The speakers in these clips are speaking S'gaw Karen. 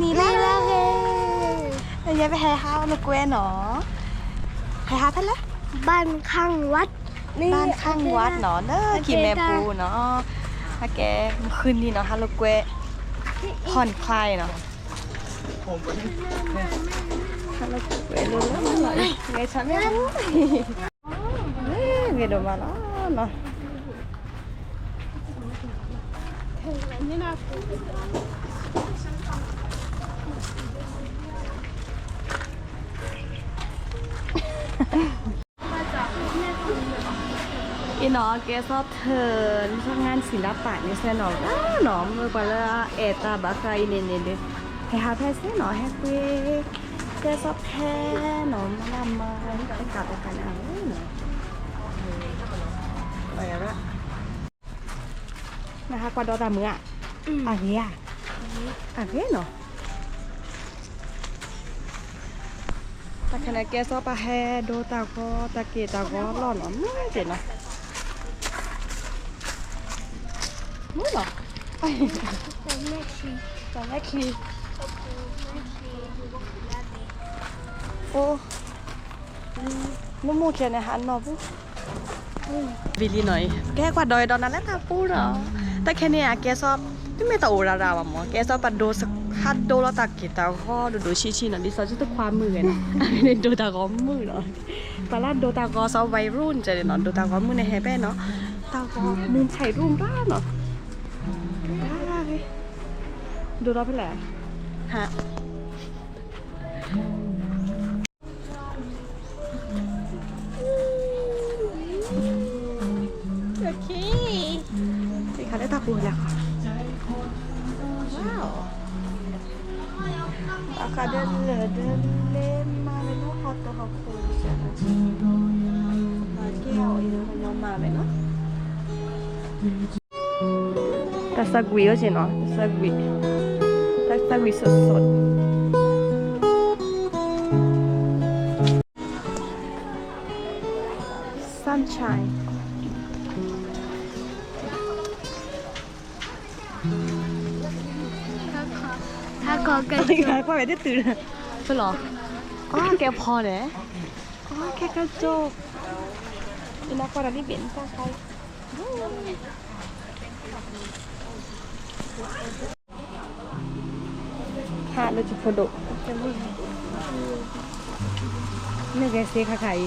နံၤလၢဂ့ၤ, ယဲပဟဲဟးလိာ်ကွဲနီၤ, ဟဲဟးဖဲလဲၣ်, บ้านข้างวัด, บ้านข้างวัดနီၤ, လၢခံမဲာ်ပူၤနီၤ, အကဲ မုၢ်ဃုနံၤနီၤ ဟးလိာ်ကွဲ, ผ่อนคลายနီၤ, ဟးလိာ်ကွဲလၢလၢလီၤ, ဂဲၤဆၢမဲာ်ပူၤ ဂ့ၤဒိၣ်မးလီၤနီၤ. အံၤနီၤ ကဲစီထၢ လၢငါး ศิลปะ န့ၣ်စဲနီၤ, နီၤ မ့ၢ်ပှၤလၢအဲၣ်တၢ်ဘၣ်ဃးအံၤန့ၣ်န့ၣ်ဒီး ဟဲဟးဖဲစဲနီၤ, ဟဲကွ့ ကဲစီဖဲနီၤ, မၤလၢမၤ တကးတကးန့ၣ်နီၤ, နဟးကွၢ်ဒီးတၢ်မုာ်ဧါ, အဂ့ၤဧါ, အဂ့ၤနီၤ. တၢ်ခဲန့ၣ် ကဲစီပာ်ဟဲဒိတၢ်ဂီၤ တၢ်က့ၢ်တၢ်ဂီၤလီၢ်နီၤ, မုာ်က့ၤနီၤ, မုာ်နီၤ, တၢ်မဲၢ်ချံ, အိၣ် မုၢ်မုၢ်ခဲန့ၣ် ဟးနီၢ်ပူၤ ဝံၤလံနီၤအံၤ, ကဟဲကွၢ်ဒီးအံၤဒီးနၤလၢတၢ်ပူၤဒီး, တၢ်ခဲန့ၣ် အကဲစီ တမ့ၢ်တၢ်အိၣ်ရၤရၤဘၣ်မး, ကဲစီပာ်ဒိ ဟးဒိလီၤတၢ်က့ၢ်တၢ်ဂီၤဒိၣ်ဒိၣ်ဆံးဆံးနီၤ, ဒ်သိးဆူတခွါမုၢ်ဂ့ၤနီၤ, အန့ၣ်ဒိတၢ်ဂီၤမုာ်နီၤ, ပှၤလၢဒိတၢ်ဂီၤစီၤ วัยรุ่น ကဲန့ၣ်နီၤ, ဒိတၢ်ဂီၤမုၢ်န့ၣ်ဟဲဖဲနီၤ, တၢ်ဂီၤ มุมถ่ายรูป ဘၣ်နီၤ, ဒိဒီးဖဲလဲၣ်, ဟး โอเค, သ့ၣ်ခါလၢတၢ်ပူၤလဲၣ်, wow, အခါဒီးလၢာ်ဒီးလဲၤမၤဝဲလၢဟီၣ်တဟီၣ်ခိၣ်, ကဲအီၤအံၤဒီးညီမၤဝဲနီၤ. တၢ်သၣ်ကွံာ်အိၣ်က့ၤနီၤ, တၢ်သၣ်ကွံာ်, တၢ်သၣ်ကွံာ် สดๆ, sunshine, ဟးကွၢ်ဝဲတတုၤ, ဖဲလီၤ, အကဲဖီန့ၣ်, အကဲကၠိ, အနကွၢ်တၢ်လံဘ့ၣ်နတၢ်ခါ ဟးလၢကဖိဒိၣ်, နဂဲၤစ့ခါခါအံၤ,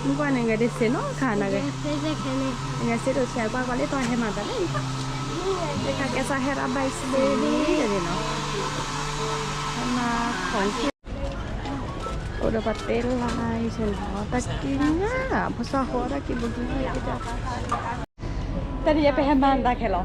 မ့ၢ်ကွၢ်န့ၣ် ဂဲၤဒ်စ့နီၤခါနဂဲၤ, နဂဲၤစ့ဒိၣ်ဆဲးကွၢ်ကွၢ်လၢတီဟဲမၤတၢ်လၢအံၤ, တခါကဲစးဟဲရၤဘၣ်စ့, ဟဲမၤခီၣ် အိၣ်ဒီးပှၤတဲလၢ်ဆဲနီၤ, တၢ်က့ၤညါ, ဖိသၣ်ဃီတၢ်က့ၤဘိက့ၤညါ, တၢ်တယဲပဟဲမၤတၢ်ခဲလီၤ,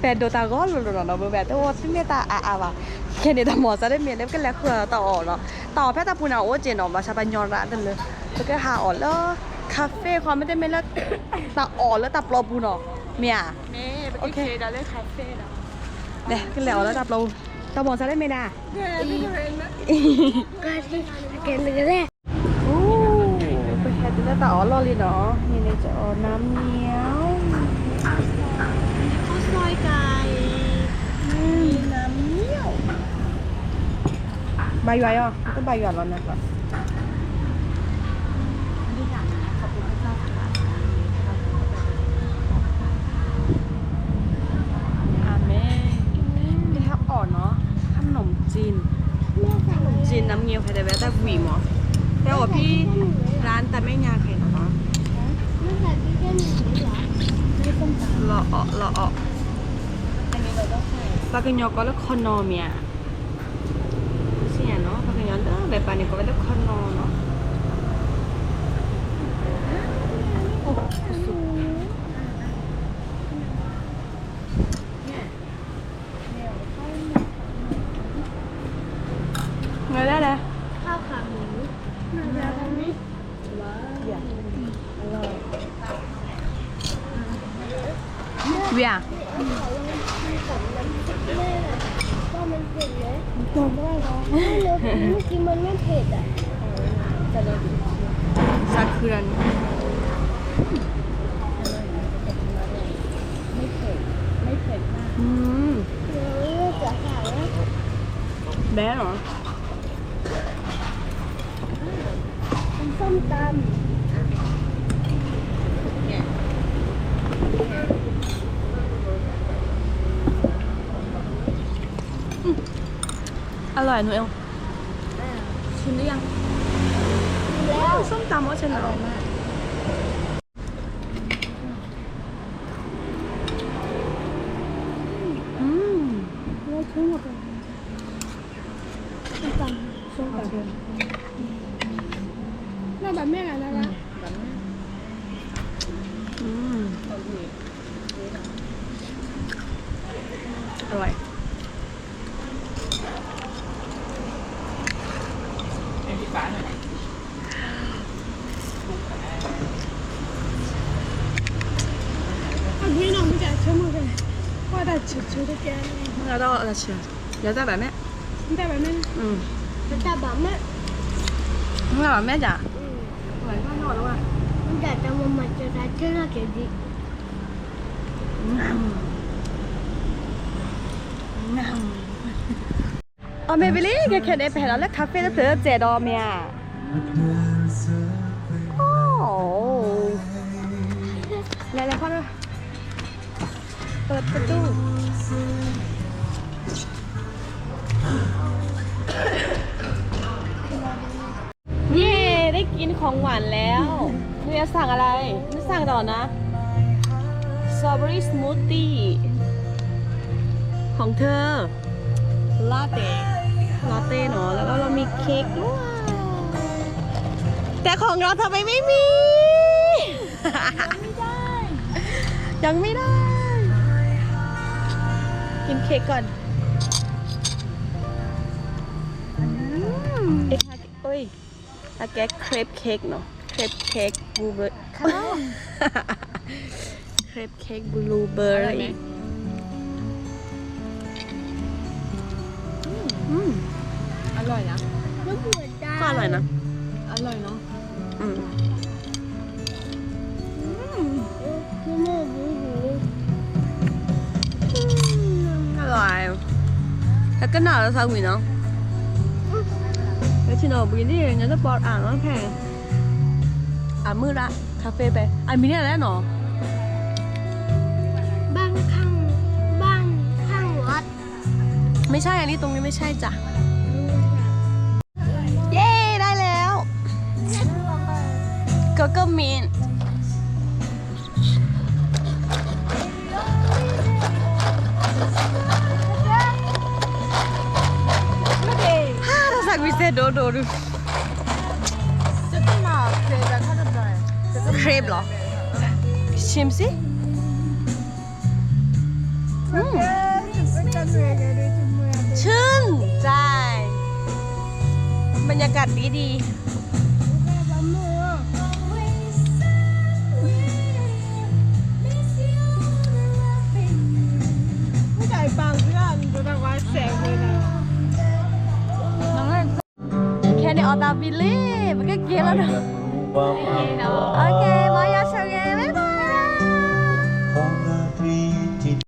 ပဒိးတၢ်ဂီၤလိၤလိၤနီၤ, ဘၣ်ဝဲတဝီတမ့ၢ်တၢ်အါအါဘၣ်, ခဲန့ၣ်တၢ်မီၤစၢ်တမ့ၢ်လၢပကလဲၤဃုတၢ်အီၣ်နီၤ, တၢ်အီၣ်ဖဲတၢ်ပူၤန့ၣ်အိၣ်က့ၤနီၤ, ဘၣ်ဆၣ်ပှၤညီရၣ်တလၢ, ပကဟးအီၣ်လၢ cafe ဃီ မ့တမ့ၢ်လၢ တၢ်အီၣ်လၢတၢ်ပျီပူၤနီၤ, မ့ၢ်ဧါ, လဲၤကလဲၤအီၣ်လၢတၢ်ပျီပူၤ, တၢ်မီၤစၢ်တမ့ၢ်ဒၣ် အိၣ်, ပဟဲတုၤလၢတၢ်အီၣ်လီၢ်လံနီၤ, န့ၣ်န့ၣ် ကအိၣ်နါမံၤ, နါမံၤ, ဘါယွၤယီၤ, တဘါယွၤလီၤနၤကျီ อาเมน, ဒီးဟဲအီၣ်နီၤ, ขนมจีน, ขนมจีนน้ำเงี้ยว ဖဲတဲဝဲတၢ်ဝံၤမး, ဖဲအီၣ်ဖဲ ร้านตาแม่ยา ခဲနီၤ, လီၤအီၣ်, လီၤအီၣ်, ပှၤကညီကိးလၢခီနီၤမ့ၢ်ဧါ, စံၣ်ညါနီၤ, ပှၤကညီလၢဘဲပာ်န့ၣ်ကိးဝဲလၢခီနီၤနီၤ. ငါလဲလဲ ข้าวขาหมู ဝံၤဧါ, ว่ามันเผ็ดไหม แต่ว่าเมื่อกี้มันไม่เผ็ดอ่ะ สาคูรัน ไม่เผ็ด ไม่เผ็ดมาก อืม เออ ဘဲလီၤ. ส้มตำ อืม อร่อย หนูเอล ชิมหรือยัง ชิมแล้ว ส้มตำออสเซนอร่อยมาก อืม แล้วทิ้งหมดเลย ส้มตำ ส้มตำ น่าแบบแม่งอะนะละ อืม อร่อย အဝေးနော် မကြိုက်ချင်မကဲ ဝါဒချေချေတကဲ မကတော့အချင် ရတတ်ပါနဲ့ မတတ်ပါနဲ့ อืม မတတ်ပါနဲ့ မတတ်ပါနဲ့จ้ะ อืม မတတ်ပါနဲ့ မတတ်ပါနဲ့ မတတ်ပါနဲ့ အီၣ်မ့ၢ်ဝံၤလံ ခဲခဲန့ၣ် ပဟဲဒီးလၢ cafe တဖျၢၣ်စဲးဒီးမ့ၢ်ဧါ. အိ လဲၤလဲၤဖီ เปิดประตู เย้ ได้กินของหวานแล้ว หนูจะสั่งอะไร หนูสั่งต่อนะ strawberry smoothie ของเธอ latte latte เนาะ แล้วก็เรามีเค้กด้วย แต่ของเราทำไมไม่มี ยังไม่ได้ ยังไม่ได้ กินเค้กก่อน อืม เอ้ย ถ้าแก crepe cake เนาะ crepe cake blueberry crepe cake blueberry อืม อร่อยนะ ก็อร่อยนะ อร่อยเนาะ อืม อืม อร่อย แล้วก็หน่อละซาวิเนาะ แล้วที่หน่อบุรีนี่เนี่ยจะปอดอ่านว่าแพง อ่านมืดละ คาเฟ่ไป อ่านมีเนี่ยแล้วเนาะ บ้านข้าง บ้านข้างวัด ไม่ใช่ อันนี้ตรงนี้ไม่ใช่จ้ะ เย้ ได้แล้ว Coco Mint ဟာ သးစၢ်ကွံာ်စဲဒိၣ်ဒိၣ်ဒုး crepe လီၤ ชิมสิ อืม ชื่นใจ บรรยากาศดีดี ไม่จ่ายตังค์เพื่อน จะแบบว่าแสงเลยนะ แค่ในออตาบิลลี่ มันก็เกลียดแล้วเนอะ โอเค มาอย่าเฉ